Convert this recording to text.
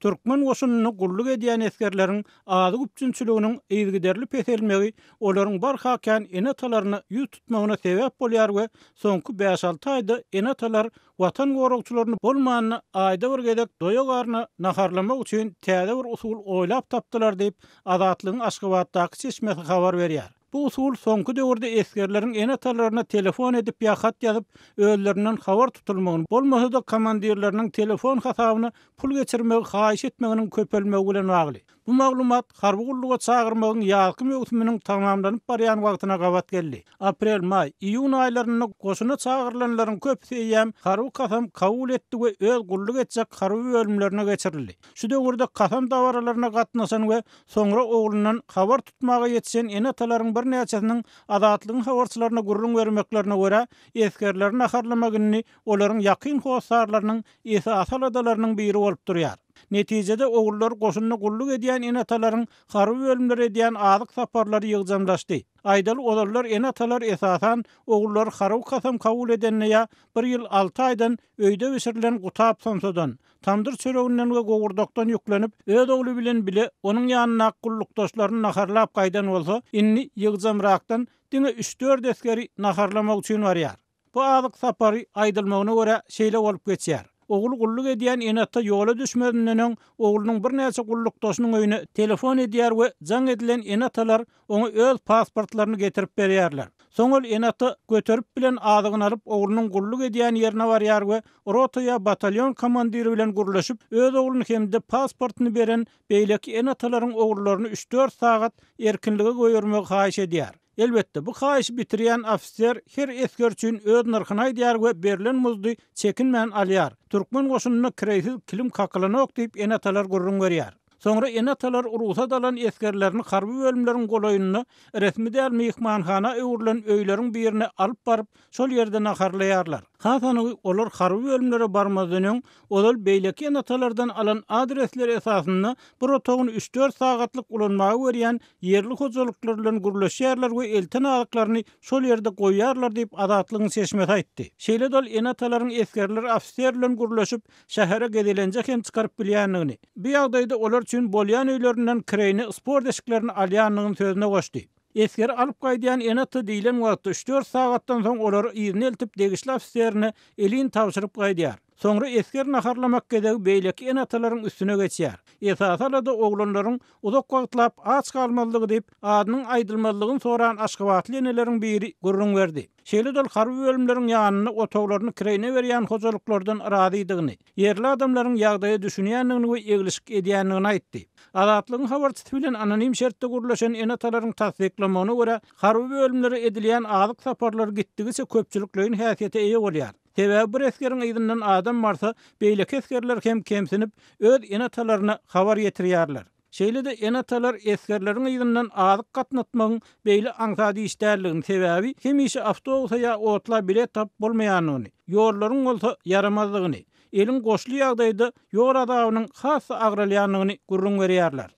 Türkmen goşunynda gulluk edýän esgerleriň azyk üpjünçiliginiň yzygiderli peselmegi olaryň barha kän ene-atalaryna ýüz tutmagyna sebäp bolýar we soňky bäş-alty aýda ene-atalar Watan goragçylaryny bolmanda aýda bir gezek doýa garna naharlamak üçin täze bir usul oýlap tapdylar diýip, Azatlygyň Aşgabatdaky çeşmesi habar berýär. Bu usul soňky döwürde esgerleriň ene-atalaryna telefon edip ýa hat ýazyp, özlerinden habar tutulmagyny, bolmasa-da komandirleriniň telefon hasabyna pul geçirmegi haýyş etmeginiň köpelmegi bilen bagly. Bu maglumat harby gulluga çagyrmagyň ýazky möwsüminiň tamamlanyp barýan wagtyna gabat geldi. Aprel, maý, iýun aýlarynda goşuna çagyrylanlaryň köpüsi eýýäm harby kasam kabul etdi we öz gulluk etjek harby bölümlerine geçirildi. Şu döwürde kasam dabaralaryna gatnaşan we soňra oglundan habar tutmaga ýetişen ene-atalaryň birnäçesiniň Azatlygyň habarçylaryna gürrüň bermeklerine görä, esgerleri naharlamak indi olaryň ýakyn hossarlarynyň esasy aladalarynyň biri bolup durýar. Netijede, ogullary goşunda gulluk edýän ene-atalaryň harby bölümlere edýän azyk saparlary ýygjamlaşdy. Aýdaly, ozallar ene-atalar esasan ogullary harby kasam kabul edende ýa bir ýyl alty aýdan öýde bişirilen gutap somsadan, tamdyr çöreginden we gowurdakdan ýüklenip, öz ogly bilen bile onuň ýanyndaky gullukdaşlaryny naharlap gaýdan bolsa, indi ýygjamrakdan diňe üç-dört esgeri naharlamak üçin barýar. Bu azyk sapary, aýdylmagyna görä, şeýle bolup geçýär. Ogul gulluk edýän ene-ata ýola düşmezinden öň, oglunyň birnäçe gullukdaşynyň öýüne telefon edýär we jaň edilen ene-atalar oňa öz pasportlaryny getirip berýärler. Soň ol ene-ata göterip bilen azygyny alyp, oglunyň gulluk edýän ýerine barýar we rota ýa batalýon komandiri bilen gürleşip, öz ogluny hem-de pasportyny beren beýleki ene-atalaryň ogullaryny üç-dört sagat erkinlige goýbermegi haýyş edýär. Elbetde, bu haýyşy bitirýän ofiser her esger üçin öz nyrhyny aýdýar we berlen muzdy çekinmän alýar. Türkmen goşunynda kireýsiz kilim kakylanok diýip, ene-atalar gürrüň berýär. Soňra ene-atalar rugsat alan esgerlerini harby bölümleriň golaýynda resmi däl myhmanhana öwrülen öýleriň birine alyp baryp, şol ýerde naharlaýarlar. Has anygy, olar harby bölümlere barmazdan öň, ozal beýleki ene-atalardan alan adresleri esasynda bir otagyny üç-dört sagatlyk ulanmaga berýän ýerli hojalyklar bilen gürleşýärler we elten azyklaryny şol ýerde goýýarlar diýip, Azatlygyň çeşmesi aýtdy. Şeýle-de ol ene-atalaryň esgerler ofiser bilen gürleşip, şähere gezelenje hem çykaryp bilýändigini, bu ýagdaýda olar üçin bolýan öýlerinden kireýine sport eşiklerini alýandygyny sözüne goşdy. Esgeri alyp gaýdýan ene-ata diýlen wagtda üç-dört sagatdan soň olary yzyna eltip degişli ofiserine elin tabşyryp gaýdýar. Soňra esger naharlamak gezegi beýleki ene-atalaryň üstüne geçýär. Esasy alada oglanlaryň uzak wagtlap aç galmazlygy diýip, adynyň aýdylmazlygyny soran aşgabatly eneleriň biri gürrüň berdi. Şeýle-de ol harby bölümleriň ýanynda otaglaryny kireýine berýän hojalyklardan razydygyny, ýerli adamlaryň ýagdaýa düşünýändigini we eglişik edýändigini aýtdy. Azatlygyň habarçysy bilen anonim şertde gürleşen ene-atalaryň tassyklamagyna görä, harby bölümlere edilýän azyk saparlary gitdigiçe köpçülikleýin häsiýete eýe bolýar. Sebäbi bir esgeriň yzyndan adam barsa, beýleki esgerler hem kemsinip, öz ene-atalaryna habar ýetirýärler. Şeýle-de ene-atalar esgerleriň yzyndan azyk gatnatmagyň beýle aňsat iş däldigini, sebäbi hemişe awtobusa ýa otla bilet tapyp bolmaýandygyny, ýollaryň bolsa ýaramazdygyny, eliň goşly ýagdaýda ýol azabynyň has-da agralýandygyny gürrüň berýärler.